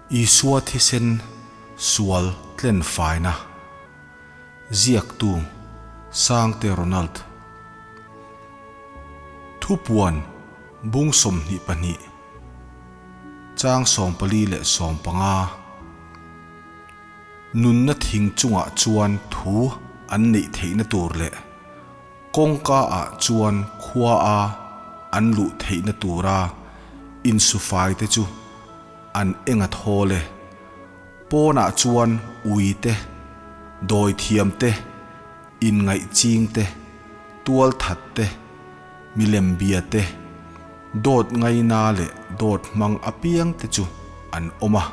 Isua thisen sual tlen faina ziaktu Sangte Ronald Thupuan bung 22 chang 14 leh 15 Nunna thing chungah chuan thu an neih theihna tur leh kawngka ah chuan khua a an luh theihna tura insufai te chu an eng a thawl e. Pawnah chuan ui te, dawithiam te, inngaih ching te, tualthat te, milem bia te, dawt ngaina leh dawt hmang apiang te chu an awm a.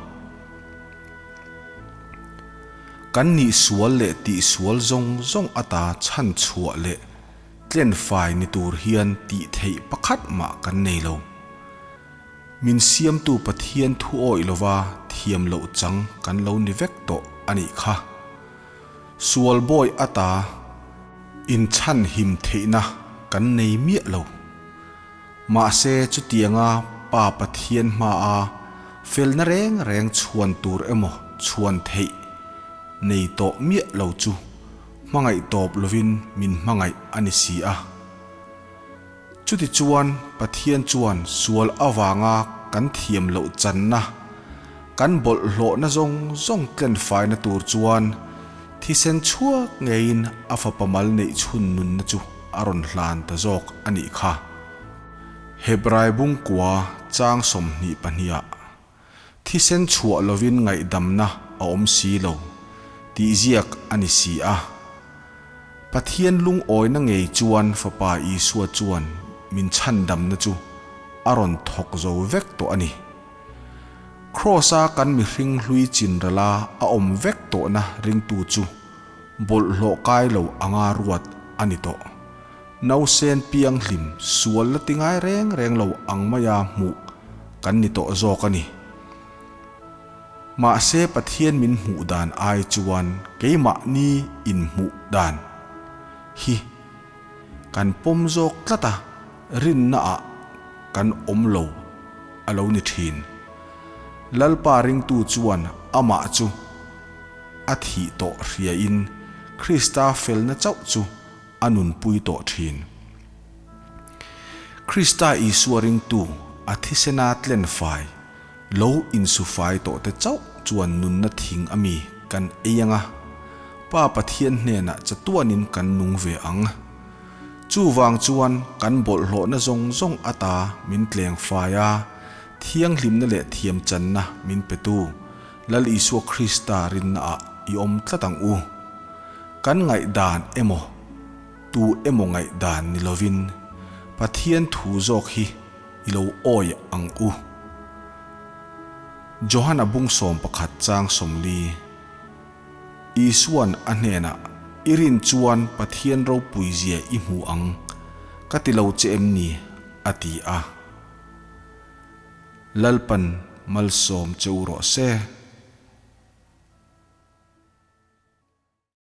Kan nih sual leh tih sual zawng zawng ata chhan chhuah leh tlen fai ni tur hian tih theih pakhat mah kan nei lo. Min siamtu Pathian thu awih lova thiam loh chang kan lo ni vek tawh a nih kha. Sual bawi ata inchhan him theihna kan nei miah lo. Mahse chutianga Pa Pathian hmaa felna reng reng chhuan tur emaw chhuan theih nei tawh miah lo chu hmangaih tawp lovin min hmangaih a ni si a. Chutichuan Pathian chuan sual avanga kan thiam loh channa, kan bawlhhlawhna zawng zawng tlenfaina tur chuan thisen chhuak ngeiin a fapa mal neih chhun nunna chu a rawn hlan ta zawk a nih kha. Hebrai bungkua chang 22 ah Thisen chhuah lovin ngaihdamna a awm si lo tih ziak a ni si a. Pathian lungawina ngei chuan Fapa Isua chuan min chhandamna chu a rawn thawk zo vek tawh a ni. Kraws-a kan mihring hlui chinrala a awm vek tawhna ringtu chu bawlhhlawh kai lo anga ruat a ni tawh. Nausen pianghlim sual la ti ngai reng reng lo ang maia hmuh kan ni tawh zawk a ni. Mahse Pathian min hmuh dan ai chuan keimahni inhmuh dan hi kan pawm zawk tlat a, rinna ah kan awm lo a lo ni thin. Lalpa ringtu chuan amah chu a thih tawh hriain Krista felna chauh chu a nunpui tawh thin. Krista Isua ringtu a thisena tlen fai, lo insu fai tawh te chauh chuan nunna thing a mi kan ei anga, Pa Pathian hnenah chatuanin kan nung ve ang. Chuvang chuan kan bawlhhlawhna zawng zawng ata min tleng fai a, thianghlimna leh thiamchanna min petu Lal Isua Krista rinnaah i awm tlat ang u. Kan ngaihdan emaw, tu emaw ngaihdan ni lovin Pathian thu zawk hi i lo awi ang u. Johana bung 11 chang 40 Isuan a hnenah, I rin chuan Pathian ropui zia i hmu ang, ka ti lo che em ni? a ti a. Lalpan malsawm che u rawh se.